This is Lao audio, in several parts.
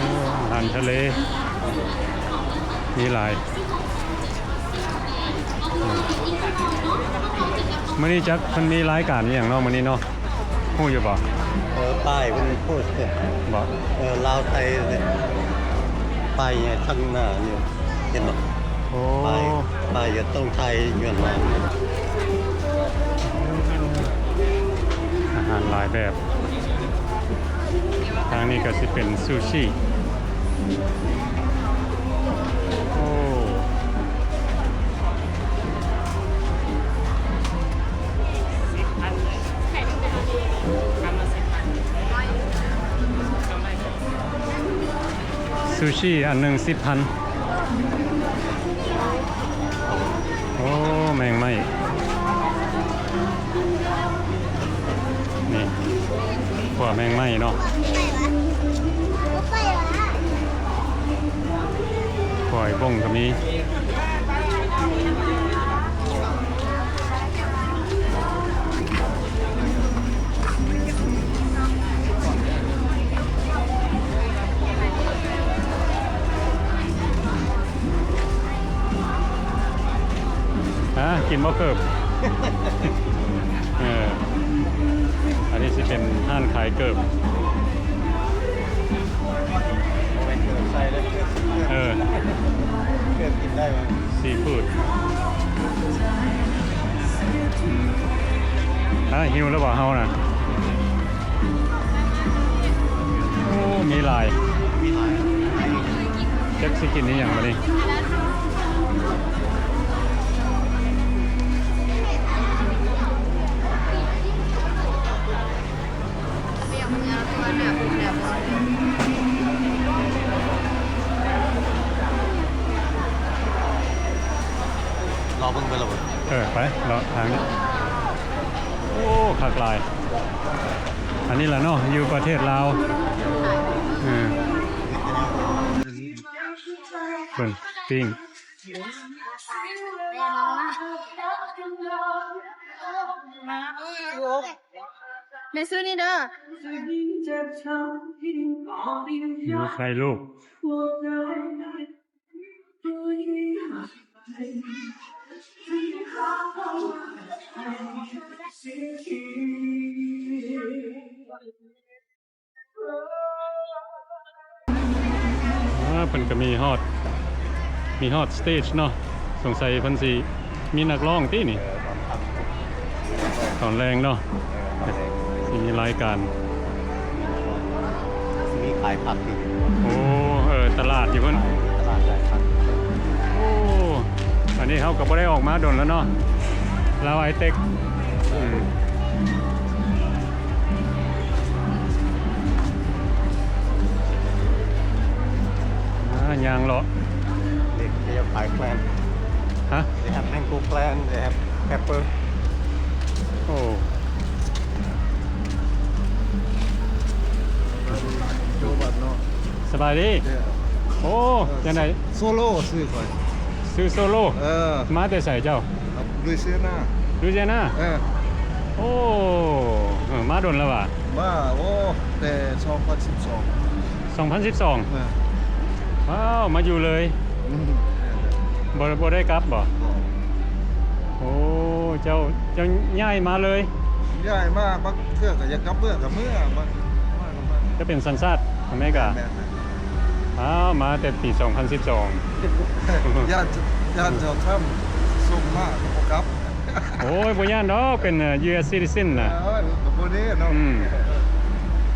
ອາຫານທະເລມີຫຼາຍ. ມື້ນີ້ຈັກເພິ່ນມີລາຍການອີ່ຫຍັງເນາະມື້ນີ້ເນາະ? ຮູ້ຢູ່ບໍ່? ເອີ ປ້າຍເພິ່ນໂພສເດ ບໍ່? ເອີ ລາວໄທ ປ້າຍໃຫຍ່ທາງໜ້ານີ້ ເຫັນບໍ່? ໂອ້ ປ້າຍ ປ້າຍກໍຕ້ອງຖ່າຍຍ້ອນວ່າ ອາຫານຫຼາຍແບບ. ທາງນີ້ກໍຊິເປັນຊູຊິ. ໂອ້ ຊູຊິອັນໜຶ່ງສິບພັນ. ໂອ້ ແມງໄມ້ ນີ້ ຂົ້ວແມງໄມ້ເນາະ. ຫອຍບົ້ງກໍມີ. ຮະ ກິນບໍ່ເກີບ? ເອີ ອັນນີ້ຊິເປັນຮ້ານຂາຍເກີບ. ເອີ ເກີບກິນໄດ້ບໍ່? ຊີຟູດ. ຮະ ຫິວແລ້ວບໍ່ເຮົານະ? ໂອ້ ມີຫຼາຍ ມີຫຼາຍ. ຈັກຊິກິນອີ່ຫຍັງບາດນີ້? ເລາະເບິ່ງໄປລະບໍ່? ເອີ ໄປເລາະທາງນີ້. ໂອ້ ຄັກຫຼາຍ. ອັນນີ້ລະເນາະ ຢູ່ປະເທດລາວ. ເອີ ເບິ່ງປີ້ງ. ແມ່ຊື້ນີ້ເດີ. ຢູ່ໃກ້ລູກ. ອ່າ ເພິ່ນກໍມີຮອດ ມີຮອດສະເຕຈເນາະ. ສົງໄສເພິ່ນຊິມີນັກຮ້ອງຕິນີ້ ຕອນແລງເນາະ. ເອີ ຕອນແລງ ຊິມີລາຍການ ມີຂາຍຜັກອີກ. ໂອ້ ເອີ ຕະຫຼາດຢູ່ພຸ້ນ ຕະຫຼາດຂາຍຜັກ. ໂອ້ ອັນນີ້ເຮົາກໍບໍ່ໄດ້ອອກມາດົນແລ້ວເນາະ ລາວໄອເຕັກ. ອືມ ອ່າ ຍ່າງເລາະ. They, they have Thai plant. ຮະ? They have mango plant, they have pepper. ໂອ້ ສະບາຍດີ. ໂອ້ ຈັ່ງໃດ? ໂຊໂລ ຊື່ຂ້ອຍ ຊື່ໂຊໂລ. ເອີ ມາແຕ່ໃສເຈົ້າ? ລຸຍຊີອານາ. ລຸຍຊີອານາ? ເອີ ໂອ້ ເອີ ມາດົນແລ້ວຫວາ? ມາ ໂອ້ ແຕ່ສອງພັນສິບສອງ. ສອງພັນສິບສອງ? ເອີ ວ້າວ ມາຢູ່ເລີຍ. ອືມ ບໍ່ ບໍ່ໄດ້ກັບບໍ່? ບໍ່. ໂອ້ ເຈົ້າ ເຈົ້າຍ້າຍມາເລີຍ? ຍ້າຍມາ ບາງເທື່ອກໍຢາກກັບເມືອກໍເມືອ ມາ ມາກໍມາ. ຈະເປັນສັນຊາດອາເມລິກາ? ແມ່ນໆ. ອ້າວ ມາແຕ່ປີສອງພັນສິບສອງ. ຢ້ານ ຢ້ານເຈົ້າທຳສົ່ງມາກໍບໍ່ກັບ. ໂອ້ຍ ບໍ່ຢ້ານດອກ ເປັນ ເອີ ຢູເອສ citizen ນະ. ເອີຍ ກໍບໍ່ແນ່ເນາະ. ອືມ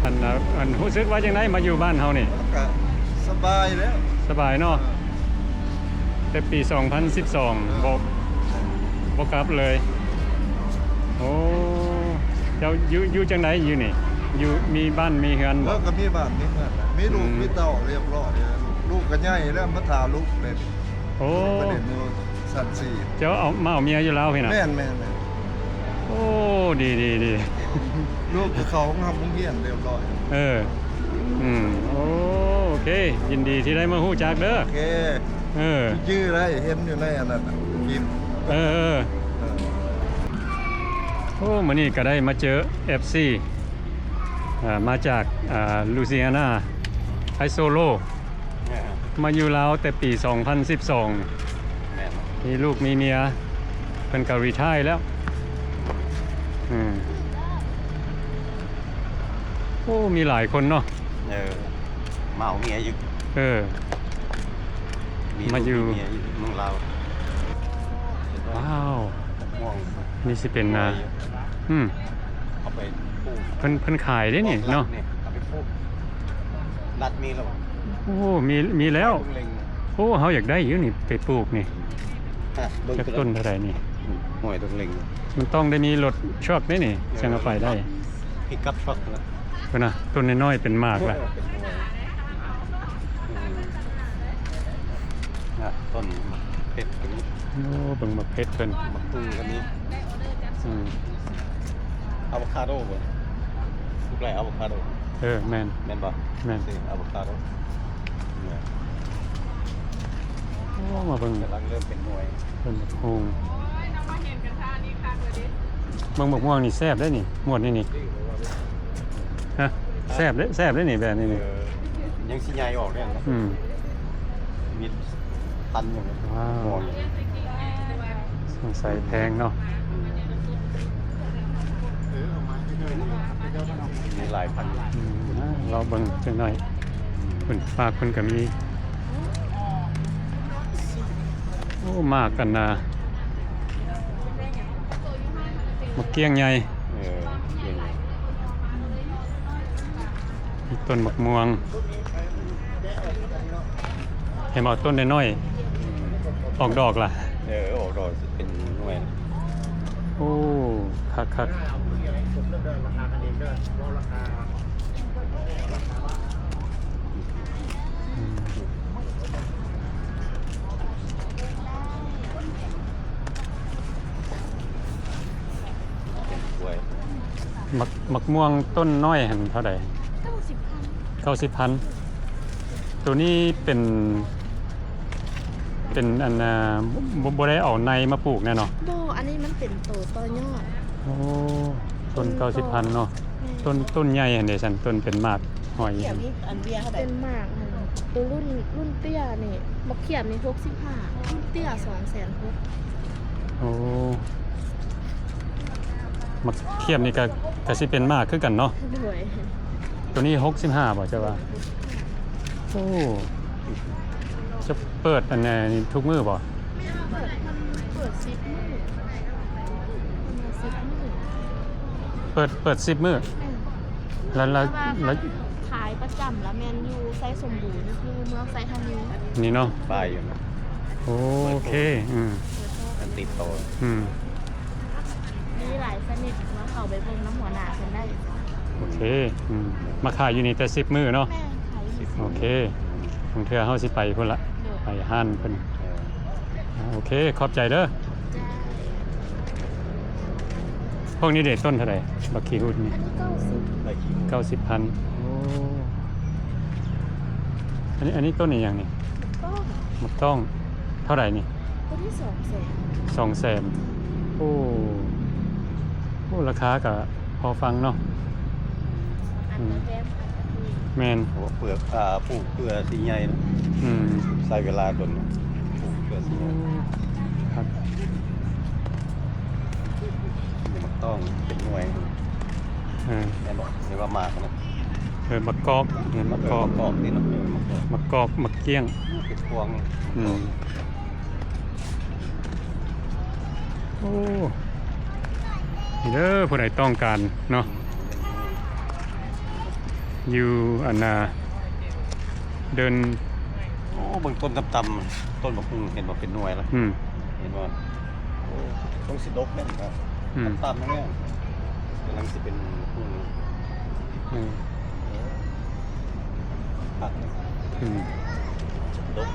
ອັນ ອັນ ຮູ້ສຶກວ່າຈັ່ງໃດມາຢູ່ບ້ານເຮົານີ້? ກໍສະບາຍແລ້ວ. ສະບາຍເນາະ. ເອີ ແຕ່ປີສອງພັນສິບສອງ ເອີ ບໍ່ ບໍ່ກັບເລີຍ. ໂອ້ ເຈົ້າຢູ່ ຢູ່ຈັ່ງໃດຢູ່ນີ້? ຢູ່ ມີບ້ານມີເຮືອນບໍ່? ເອີ ກໍມີບ້ານມີເຮືອນ ມີລູກ ອືມ ມີເຕົ້າຮຽບຮ້ອຍ. ລູກກໍໃຫຍ່ແລ້ວ ມາຖ້າລູກເດ້. ໂອ້ ລູກກໍໄດ້ຢູ່ຊັ້ນສີ່. ເຈົ້າເອົາ ມາເອົາເມຍຢູ່ລາວພີ້ນະ? ແມ່ນໆໆ. ໂອ້ ດີໆໆ. ລູກກໍເຂົ້າໂຮງຮຽນຮຽບຮ້ອຍ. ເອີ ອືມ ໂອ້ ໂອເຄ ຍິນດີທີ່ໄດ້ມາຮູ້ຈັກເດີ. ໂອເຄ ເອີ ຈື່ໄດ້ ເຫັນຢູ່ໃນອັນນັ້ນນະ ຄລິບ. ເອີ ເອີ ເອີ ໂອ້ ມື້ນີ້ກໍໄດ້ມາເຈີເອັຟຊີ ເອີ ມາຈາກ ເອີ ລູຊີອານາ ໄອໂຊໂລ ເອີ ມາຢູ່ລາວແຕ່ປີສອງພັນສິບສອງ ແມ່ນ ມີລູກມີເມຍ ເພິ່ນກໍຣີທາຍແລ້ວ. ອືມ ໂອ້ ມີຫຼາຍຄົນເນາະ. ເອີ ມາເອົາເມຍຢູ່ ເອີ ມາຢູ່ ມີລູກມີເມຍຢູ່ເມືອງລາວ. ວ້າວ ມ່ວງ ນີ້ຊິເປັນ ອາ ອືມ ເອົາໄປປູກ ເພິ່ນ ເພິ່ນຂາຍເດ້ນີ້ເນາະ. ເອົາໄປປູກ ລັດມີແລ້ວບໍ່? ໂອ້ ມີ ມີແລ້ວ. ໂອ້ ເຮົາຢາກໄດ້ຢູ່ນີ້ ໄປປູກນີ້. ອ່ະ ເບິ່ງ ຈັກຕົ້ນເທົ່າໃດນີ້? ອືມ ຫ້ວຍຕົງເລັງ ມັນຕ້ອງໄດ້ມີລົດທຣັກເດ້ນີ້ ເອີ ຈັ່ງເອົາໄປໄດ້ ພິກອັບທຣັກ. ພຸ້ນນະ ຕົ້ນນ້ອຍໆເປັນໝາກລະ. ເອີ ເປັນໝາກ. ອືມ ນະ ຕົ້ນໝາກເຜັດກໍມີ. ໂອ້ ເບິ່ງໝາກເຜັດເພິ່ນ ໝາກຕຸ່ງກໍມີ. ອືມ ອາໂວຄາໂດບໍ່? ປູກໄລ່ອາໂວຄາໂດ. ເອີ ແມ່ນ ແມ່ນບໍ່? ແມ່ນ ອາໂວຄາໂດ. ໂອ້ ມາເບິ່ງ ກຳລັງເລີ່ມເປັນໜ່ວຍ ເບິ່ງໝາກຫຸ່ງ. ເບິ່ງໝາກມ່ວງນີ້ແຊບເດ້ນີ້ ໝວດນີ້ນີ້. ຮະ ແຊບເດ້ ແຊບເດ້ນີ້ ແບບນີ້ນີ້. ເອີ ຍັງຊິໃຫຍ່ອອກເດ້. ອືມ ມີພັນຢູ່. ວ້າວ ມ່ວງຢູ່ ສົງໄສແພງເນາະ. ອືມ ມີຫຼາຍພັນ. ອືມ ລອງເບິ່ງຈັກໜ້ອຍ. ພຸ້ນ ຟາກພຸ້ນກໍມີ. ໂອ້ ໝາກກັນນະ ໝາກກ້ຽງໃຫຍ່. ເອີ ກ້ຽງໃຫຍ່ ມີຕົ້ນໝາກມ່ວງ ເຫັນບໍ່? ຕົ້ນນ້ອຍໆ ອອກດອກລະ. ເອີ ອອກດອກເປັນໜ່ວຍ. ໂອ້ ຄັກໆ. ອືມ ໝາກ ໝາກມ່ວງຕົ້ນນ້ອຍຫັ້ນເທົ່າໃດ? ເກົ້າສິບພັນ. ເກົ້າສິບພັນ. ໂຕນີ້ເປັນ ເປັນອັນ ບໍ່ ບໍ່ໄດ້ເອົາໃນມາປູກແນ່ເນາະ? ບໍ່ ອັນນີ້ມັນເປັນໂຕຕໍ່ຍອດ. ໂອ້ ຕົ້ນເກົ້າສິບພັນເນາະ. ແມ່ນ ຕົ້ນ ຕົ້ນໃຫຍ່ຫັ້ນເດຊັ້ນ ຕົ້ນເປັນໝາກຫອຍ. ອັນເບ້ຍເທົ່າໃດ? ເປັນໝາກຫັ້ນ ໂຕລຸ້ນ ລຸ້ນເຕ້ຍນີ້ ບັກຂຽມນີ້ຫົກສິບຫ້າ ລຸ້ນເຕ້ຍສອງແສນຫົກ. ໂອ້ ໝາກຂຽມນີ້ກະ ກະຊິເປັນໝາກຄືກັນເນາະ. ໂດຍ ໂຕນີ້ຫົກສິບຫ້າບໍ່ ເຈົ້າວ່າ? ໂອ້ ຈະເປີດອັນນີ້ທຸກມື້ບໍ່? ແມ່ນ ເປີດ ເພິ່ນເປີດສິບມື້ ເພິ່ນວ່າສິບມື້. ເປີດ ເປີດສິບມື້. ແມ່ນ ແລ້ວ ແລ້ວ ແລ້ວຂາຍປະຈຳລະແມ່ນຢູ່ໄຊສົມບູນ ຢູ່ເມືອງໄຊທານີນີ້ເນາະ. ປ້າຍຢູ່ນະ. ໂອເຄ ເປີດໂທ ອືມ ເປີດໂທກັນຕິດຕໍ່. ອືມ ມີຫຼາຍຊະນິດ ວ່າເຂົ້າໄປເບິ່ງນຳຫົວໜ້າເພິ່ນໄດ້. ໂອເຄ ອືມ ມາຂາຍຢູ່ນີ້ແຕ່ສິບມື້ເນາະ? ແມ່ນ ຂາຍຢູ່ນີ້. ໂອເຄ ບາງເທື່ອເຮົາຊິໄປພຸ້ນລະ. ໂດຍ ໄປຮ້ານເພິ່ນ. ເອີ ໂອເຄ ຂອບໃຈເດີ. ພວກນີ້ເດ ຕົ້ນເທົ່າໃດ? ບັກຂີ້ຫຸດນີ້ ອັນນີ້ເກົ້າສິບ ເກົ້າສິບພັນ. ໂອ້ ອັນນີ້ ອັນນີ້ຕົ້ນອີ່ຫຍັງນີ້? ໝາກຕ້ອງ. ໝາກຕ້ອງ ເທົ່າໃດນີ້? ໂຕນີ້ສອງແສນ. ສອງແສນ. ໂອ້ ໂອ້ ລາຄາກະພໍຟັງເນາະ. ອັນ ອືມ ກະແພງ ອັນກະຖືກ. ແມ່ນ ເພາະວ່າເປືອກ ອ່າ ປູກເພື່ອຊິໃຫຍ່ເນາະ. ອືມ ໃຊ້ເວລາດົນ ປູກເພື່ອຊິໃຫຍ່. ຄັກ ໝາກຕ້ອງເປັນໜ່ວຍ. ເອີ ແມ່ນບໍ່? ເອີ້ນວ່າໝາກນະ. ເອີ ໝາກກອກ ເອີ ໝາກກອກ ໝາກກອກນີ້ເນາະ. ເອີ ໝາກກອກ ໝາກກອກ ໝາກກ້ຽງ ເປັນພວງ. ອືມ ໂອ້ ນີ້ເດີ ຜູ້ໃດຕ້ອງການເນາະ ຢູ່ອັນນ່າ ເດີ່ນ. ໂອ້ ເບິ່ງຕົ້ນຕ່ຳໆ ຕົ້ນບັກຫຸ່ງ ເຫັນບໍ່ ເປັນໜ່ວຍລະ. ອືມ ເຫັນບໍ່? ໂອ້ ຕ້ອງຊິດົກແມ່ນບໍ່? ອືມ ຕ່ຳໆ ແມ່ນ ກຳລັງຊິເປັນບັກຫຸ່ງ. ອືມ ຜັກ ອືມ ດົກ.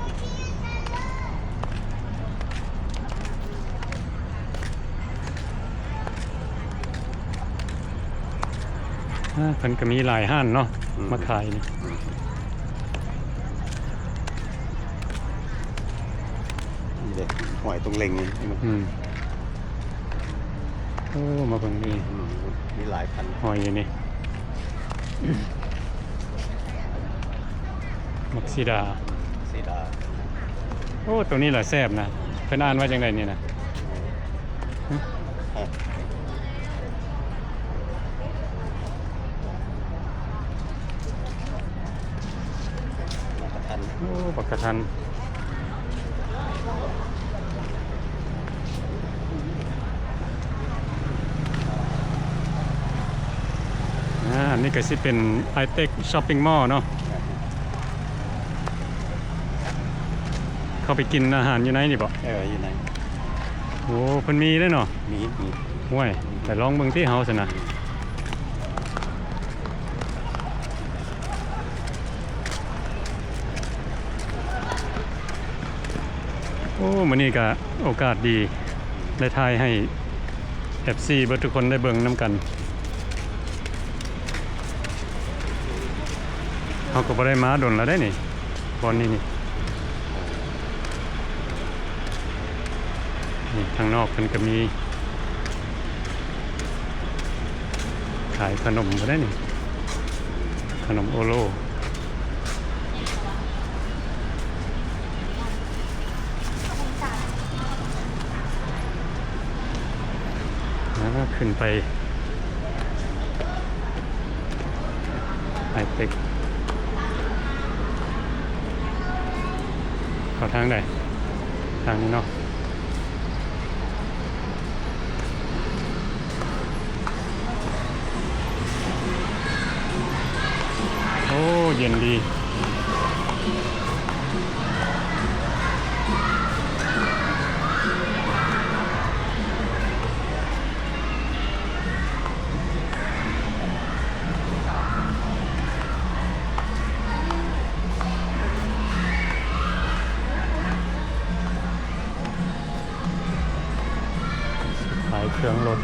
ອ່າ ເພິ່ນກໍມີຫຼາຍຮ້ານເນາະ ອືມ ມາຂາຍນີ້. ອືມ ນີ້ເດ້ ຫອຍຕົງເລັງນີ້. ອືມ ໂອ້ ມາເບິ່ງນີ້ ອືມ ມີຫຼາຍພັນ ຫອຍຢູ່ນີ້. ໝາກສີດາ ສີດາ. ໂອ້ ໂຕນີ້ລະແຊບນະ. ເພິ່ນອ່ານວ່າຈັ່ງໃດນີ້ນະ? ຮະ? ບັກກະທັນ. ໂອ້ ບັກກະທັນ. ອາ ອັນນີ້ກະຊິເປັນ ໄອເຕັກ ຊັອບປິງມໍເນາະ. ເຂົ້າໄປກິນອາຫານຢູ່ໃນນີ້ບໍ? ເອີ ຢູ່ໃນ. ໂອ້ ເພິ່ນມີເດ້ເນາະ. ມີ ມີ. ໂອ້ຍ ໄປລອງເບິ່ງຕິເຮົາຊັ້ນນະ. ໂອ້ ມື້ນີ້ກະໂອກາດດີ ໄດ້ຖ່າຍໃຫ້ ເອັຟຊີ ເບິດທຸກຄົນໄດ້ເບິ່ງນຳກັນ. ເຮົາກໍບໍ່ໄດ້ມາດົນແລ້ວເດ້ນີ້ ບ່ອນນີ້ນີ້. ນີ້ ທາງນອກເພິ່ນກໍມີຂາຍຂະໜົມພຸ້ນເດ້ນີ້ ຂະໜົມໂອໂລ. ອາ ຂຶ້ນໄປ ໄອເຕັກ ເຂົ້າທາງໃດ? ທາງນີ້ເນາະ. ໂອ້ ເຢັນດີ. ຂາຍເຄື່ອງລົດ.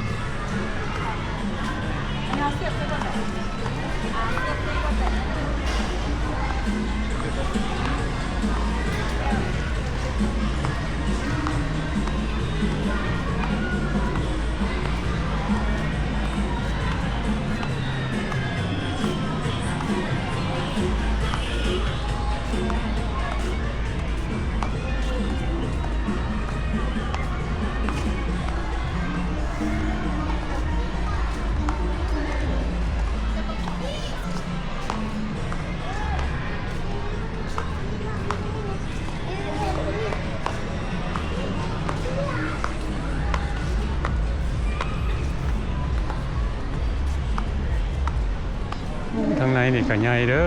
ໂອ້ ທາງໃນນີ້ກະໃຫຍ່ເດີ້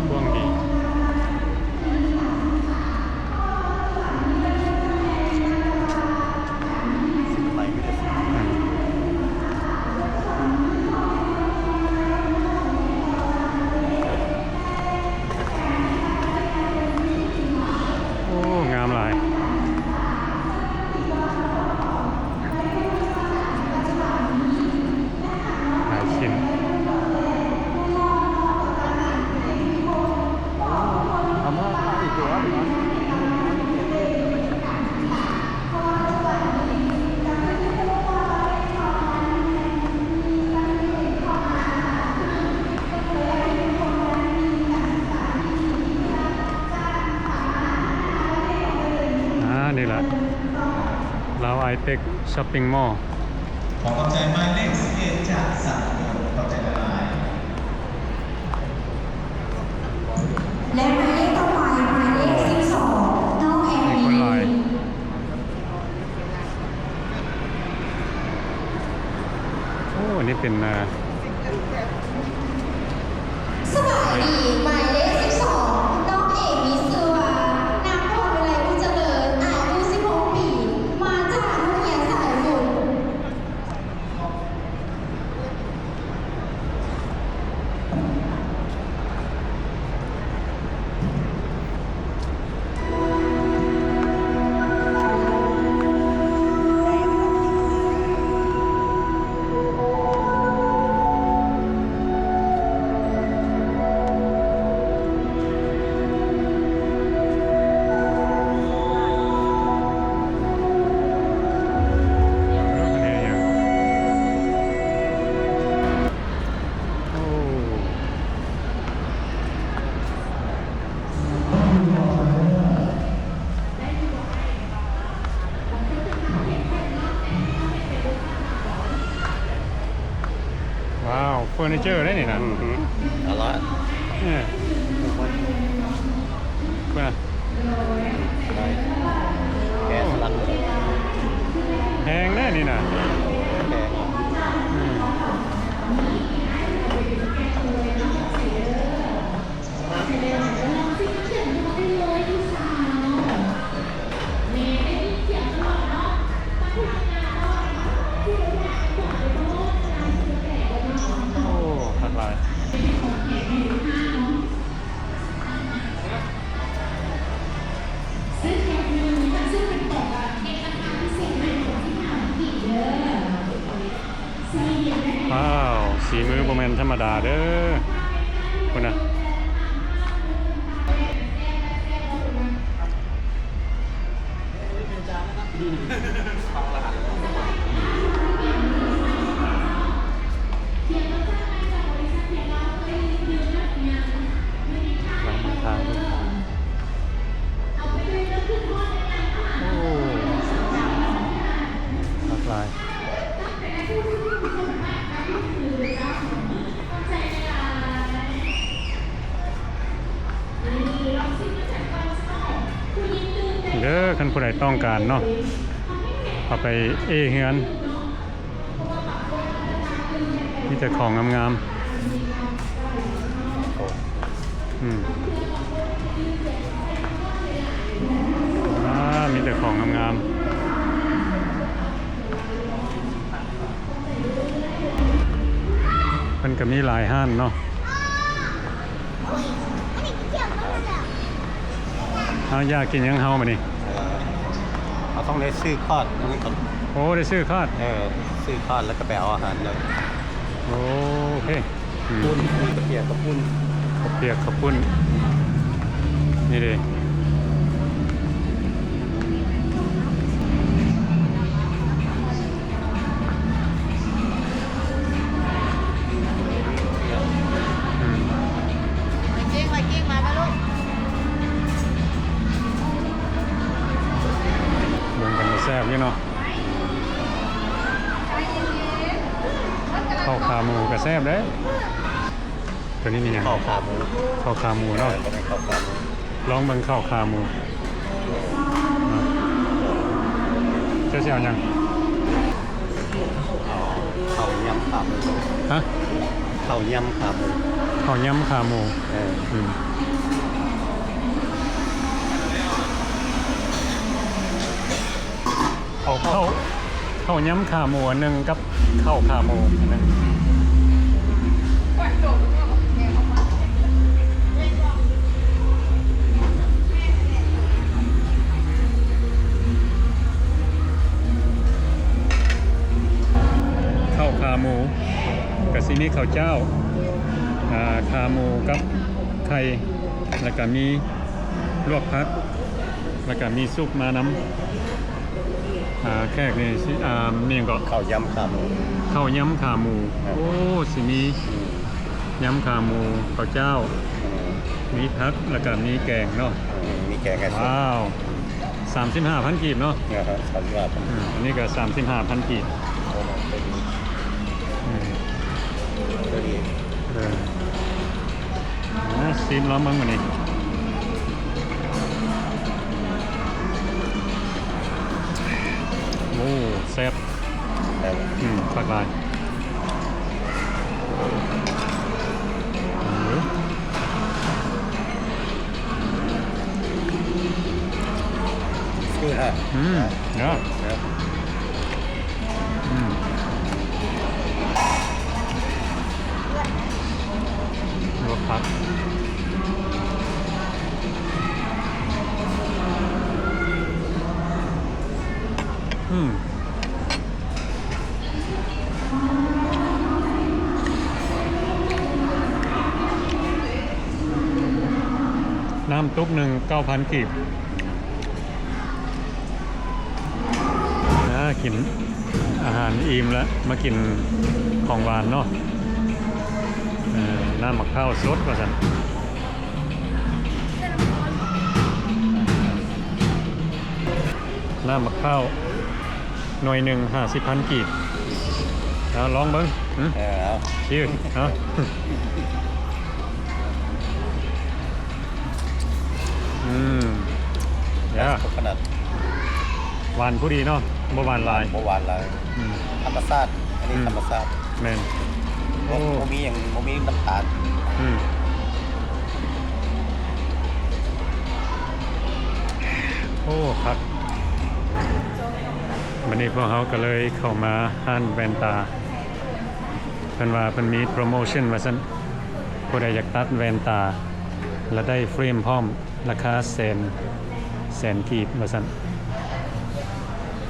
ກວ້າງດີ. ໂອ້ ງາມຫຼາຍ ຫຼາຍຊິ້ນ. ອາ ນີ້ລະ ລາວໄອເຕັກ ຊັອບປິງມໍ. ຂໍຂອບໃຈໝາຍເລກສິບເອັດຈາກສາກົນ ຂອບໃຈຫຼາຍໆ. ແລະ ໝາຍເລກຕໍ່ໄປ ໝາຍເລກສິບສອງ ນ້ອງແອນ ມີຄົນຫຼາຍ. ໂອ້ ອັນນີ້ເປັນ ເອີ ສະບາຍດີ ໝາຍເລກສິບສອງ ນ້ອງເອກ ມີຊື່ວ່າ ນາງ ພອນວິໄລ ບຸນຈະເລີນ ອາຍຸສິບຫົກປີ ມາຈາກໂຮງຮຽນສາຍບຸນ. ໂອ້ ເຟີນີເຈີໄດ໋ນີ້ນະ. ອືຮຶ ອະລະ ເອີ ເບິ່ງນະ ແກະສະຫຼັກ ແພງເດ້ນີ້ນະ. ແພງ ອືມ. ໂອ້ ຄັກຫຼາຍ. ວ້າວ ສີມືບໍ່ແມ່ນທຳມະດາເດີ້ ພຸ້ນນະ. ໂອ້ ຫຼາກຫຼາຍ. ເດີ ຄັນຜູ້ໃດຕ້ອງການເນາະ ເອົາໄປເອເຮືອນ ມີແຕ່ຂອງງາມໆ. ອືມ ອ່າ ມີແຕ່ຂອງງາມໆ. ເພິ່ນກໍມີຫຼາຍຮ້ານເນາະ. ເຮົາຢາກກິນຫຍັງເຮົາບັດນີ້? ເອີ ເຮົາຕ້ອງໄດ້ຊື້ຄອດ. ໂອ້ ໄດ້ຊື້ຄອດ. ເອີ ຊື້ຄອດແລ້ວກໍໄປເອົາອາຫານເລີຍ. ໂອເຄ. ອືມ ປຸ້ນ ມີກະປຽກກະປຸ້ນ ກະປຽກກະປຸ້ນ ນີ້ເດ້. ອືມ ໄວເກັ່ງ ໄວເກັ່ງ ມາ ມາລູກ. ເບິ່ງກັນກໍແຊບຢູ່ເນາະ. ເຂົ້າຂາໝູກໍແຊບເດ້. ຕົວນີ້ມີຫຍັງ? ເຂົ້າຂາໝູ ເຂົ້າຂາໝູເນາະ. ເອີ ຕົວນີ້ເຂົ້າຂາໝູ ລອງເບິ່ງເຂົ້າຂາໝູ. ເຈົ້າຊິເອົາຫຍັງ? ເຂົ້າ ເຂົ້າຍຳຂາໝູ. ຮະ? ເຂົ້າຍຳຂາໝູ ເຂົ້າຍຳຂາໝູ. ເອີ ອືມ. ເຂົ້າ ເຂົ້າ ເຂົ້າຍຳຂາໝູອັນໜຶ່ງກັບເຂົ້າຂາໝູອັນໜຶ່ງ. ເຂົ້າຂາໝູ ກະຊິມີເຂົ້າຈ້າວ ອ່າ ຂາໝູກັບໄຂ່ ແລ້ວກະມີລວກຜັກ ແລ້ວກະມີຊຸບມານຳ. ອ່າ ແຂກນີ້ຊິ ອ່າ ມີຫຍັງເກາະ? ເຂົ້າຍຳຂາໝູ ເຂົ້າຍຳຂາໝູ. ເອີ ໂອ້ ຊິມີ ອືມ ຍຳຂາໝູ ເຂົ້າຈ້າວ ອືມ ມີຜັກ ແລ້ວກະມີແກງເນາະ. ອືມ ມີແກງໃຫ້ ວ້າວ ສາມສິບຫ້າພັນກີບເນາະ. ເອີ ສາມສິບຫ້າພັນ. ອືມ ອັນນີ້ກໍສາມສິບຫ້າພັນກີບ. ໂອ້ ໂຫ ໂຕດີ ອືມ ໂຕດີ ເອີ. ມາຊີມລອງເບິ່ງບັດນີ້. ໂອ້ ແຊບ ແຊບ ອືມ ຄັກຫຼາຍ. ອືມ ຄືຮະ ອືມ ເນາະ ເນາະ ອືມ ລວກຜັກ ອືມ. ນ້ຳຕຸກໜຶ່ງ ເກົ້າພັນກີບ. ອ່າ ກິນອາຫານອີ່ມແລ້ວ ມາກິນຂອງຫວານເນາະ. ເອີ ນ້ຳໝາກພ້າວສົດວ່າຊັ້ນ. ນ້ຳໝາກພ້າວໜ່ວຍໜຶ່ງ ຫ້າສິບພັນກີບ. ເອົາລອງເບິ່ງ. ເອີ ເອົາ Cheers. ເອົາ ອືມ Yeah. Coconut ຫວານພໍດີເນາະ ບໍ່ຫວານຫຼາຍ ບໍ່ຫວານຫຼາຍ. ອືມ ທຳມະຊາດ ອັນນີ້ ອືມ ທຳມະຊາດ. ແມ່ນ. ບໍ່ ໂອ້ ບໍ່ມີຫຍັງ ບໍ່ມີນ້ຳຕານ. ອືມ ໂອ້ ຄັກ. ບັດນີ້ພວກເຮົາກໍເລີຍເຂົ້າມາຮ້ານແວ່ນຕາ ເພິ່ນວ່າເພິ່ນມີໂປຣໂມຊັນວ່າຊັ້ນ ຜູ້ໃດຢາກຕັດແວ່ນຕາ ແລະ ໄດ້ເຟຣມພ້ອມ ລາຄາແສນ ແສນກີບວ່າຊັ້ນ.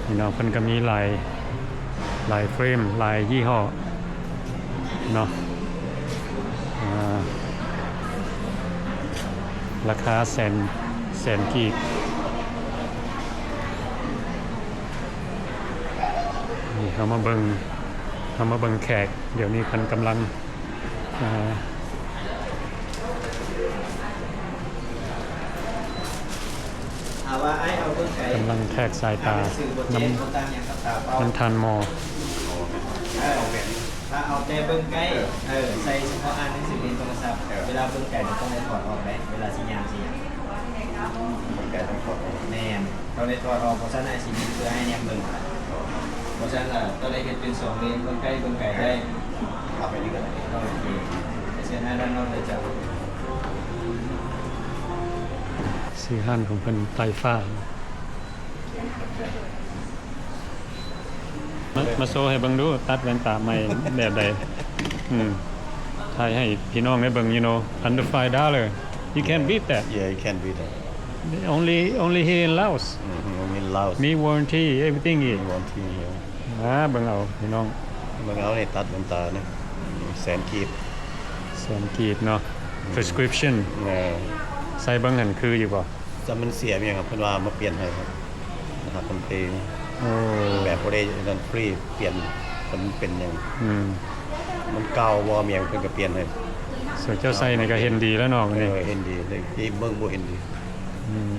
ພີ່ນ້ອງ ເພິ່ນກໍມີຫຼາຍ ຫຼາຍເຟຣມ ຫຼາຍຍີ່ຫໍ້ເນາະ. ອ່າ ລາຄາແສນ ແສນກີບ. ນີ້ເຮົາມາເບິ່ງ ເຮົາມາເບິ່ງແຂກ ດຽວນີ້ເພິ່ນກຳລັງ ອ່າ ກຳລັງແທກສາຍຕານຳ ນຳທ່ານໝໍ. ຖ້າເອົາແຕ່ເບິ່ງໃກ້ ເອີ ໃສ່ສະເພາະອ່ານໜັງສືໃນໂທລະສັບ ເວລາເບິ່ງໄກຕ້ອງໄດ້ຖອດອອກໄດ໋ ເວລາຊິຍ່າງຊິຫຍັງ ເບິ່ງໄກຕ້ອງຖອດອອກ. ແມ່ນ. ຕ້ອງໄດ້ຖອດອອກ ເພາະສະນັ້ນ ໄອຊີບີເພື່ອໃຫ້ແນມເບິ່ງ. ເພາະສະນັ້ນລະ ຕ້ອງໄດ້ເຮັດເປັນສອງເລນ ເບິ່ງໃກ້ເບິ່ງໄກໄດ້. ເອົາໄປນີ້ກໍໄດ້. ໂອເຄ ເຊີນທາງດ້ານນອກເລີຍເຈົ້າ. ຊື່ຮ້ານຂອງເພິ່ນ ໄຕຟ້າ. ມາ ມາໂຊໃຫ້ເບິ່ງດູ ຕັດແວ່ນຕາໃໝ່ແບບໃດ? ອືມ ຖ່າຍໃຫ້ພີ່ນ້ອງໄດ້ເບິ່ງ you know, under five dollar. You can't beat that. Yeah, you can't beat that. Only, only here in Laos. ອືມ only in Laos. ມີ warranty, everything. ມີ warranty. ອ່າ ເບິ່ງເອົາພີ່ນ້ອງ ເບິ່ງເອົານີ້ ຕັດແວ່ນຕານີ້ ແສນກີບ. ແສນກີບເນາະ. ອືມ prescription. ເອີ ໃສ່ເບິ່ງຫັ້ນ ຄືຢູ່ບໍ່? ຈະມັນເສຍຫຍັງ ເພິ່ນວ່າມາປ່ຽນໃຫ້ນະ ເພິ່ນເພ. ໂອ້ ແບບບໍ່ໄດ້ນັ້ນ ຟຣີ ປ່ຽນ ເພິ່ນເປັນຫຍັງ. ອືມ ມັນເກົ່າບໍ່ ມີຫຍັງ ເພິ່ນກໍປ່ຽນໃຫ້. ສ່ວນເຈົ້າໃສ່ນີ້ກໍເຫັນດີແລ້ວເນາະ. ເອີ ເຫັນດີ ທີ່ເບິ່ງບໍ່ເຫັນດີ. ອືມ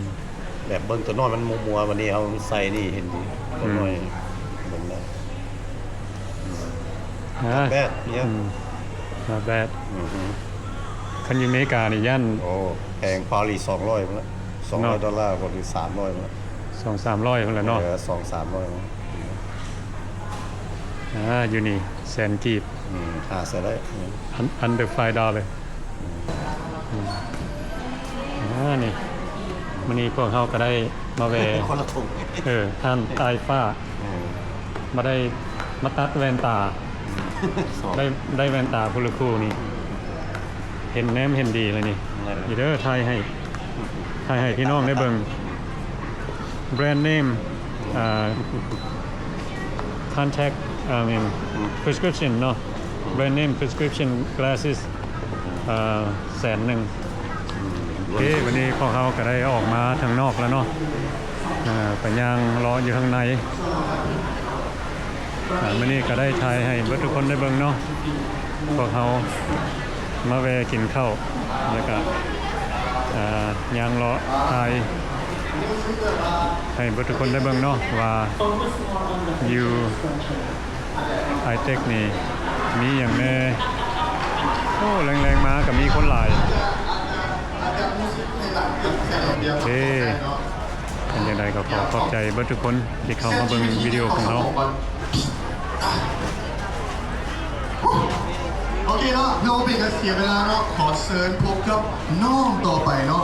ແບບເບິ່ງຕົວນ້ອຍມັນມົວໆ ບັດນີ້ເຮົາໃສ່ນີ້ເຫັນດີ ຕົວນ້ອຍ. ອືມ ເບິ່ງໄດ້. ອືມ not bad. Yeah. ອືມ not bad. ອືຮຶ ຄັນຢູ່ເມການີ້ຢ້ານ ໂອ້ ແພງ ປາຣີສອງຮ້ອຍພຸ້ນລະ ສອງຮ້ອຍ ເນາະ ດອນລາ ບໍ່ຖື ສາມຮ້ອຍພຸ້ນລະ ສອງສາມຮ້ອຍພຸ້ນລະເນາະ. ເອີ ສອງສາມຮ້ອຍພຸ້ນ. ອ່າ ຢູ່ນີ້ແສນກີບ. ອືມ ຫາໃສ່ໄດ້. ອືມ Un- under five dollar. ອືມ ອ່າ ນີ້ ມື້ນີ້ພວກເຮົາກໍໄດ້ມາແວ່ ຄົນລະຖົງ ເອີ ຮ້ານໃຕ້ຟ້າ. ອືມ ມາໄດ້ມາຕັດແວ່ນຕາ. ອືມ ໄດ້ ໄດ້ແວ່ນຕາຜູ້ລະຄູ່ນີ້ ເຫັນແນມເຫັນດີແລ້ວນີ້. ນີ້ເດີ ຖ່າຍໃຫ້ ຖ່າຍໃຫ້ພີ່ນ້ອງໄດ້ເບິ່ງ. Brand name, uh, contact, I mean, prescription ເນາະ. Brand name prescription glasses, uh, ແສນໜຶ່ງ. ໂອເຄ ວັນນີ້ພວກເຮົາກໍໄດ້ອອກມາທາງນອກແລ້ວເນາະ. ເອີ ໄປຍ່າງເລາະຢູ່ທາງໃນ. ອ່າ ມື້ນີ້ກໍໄດ້ຖ່າຍໃຫ້ເບິດທຸກຄົນໄດ້ເບິ່ງເນາະ. ພວກເຮົາມາແວ່ກິນເຂົ້າ ແລ້ວກະ ອ່າ ຍ່າງເລາະຖ່າຍໃຫ້ເບິດທຸກຄົນໄດ້ເບິ່ງເນາະ ວ່າຢູ່ໄອເຕັກນີ້ມີຫຍັງແດ່. ໂອ້ ແລງໆມາກໍມີຄົນຫຼາຍ. ໂອເຄ ເປັນຈັ່ງໃດກໍຂໍຂອບໃຈເບິດທຸກຄົນທີ່ເຂົ້າມາເບິ່ງວິດີໂອຂອງເຮົາ. ໂອເຄເນາະ ເພື່ອບໍ່ເປັນການເສຍເວລາເນາະ ຂໍເຊີນພົບກັບນ້ອງຕໍ່ໄປເນາະ.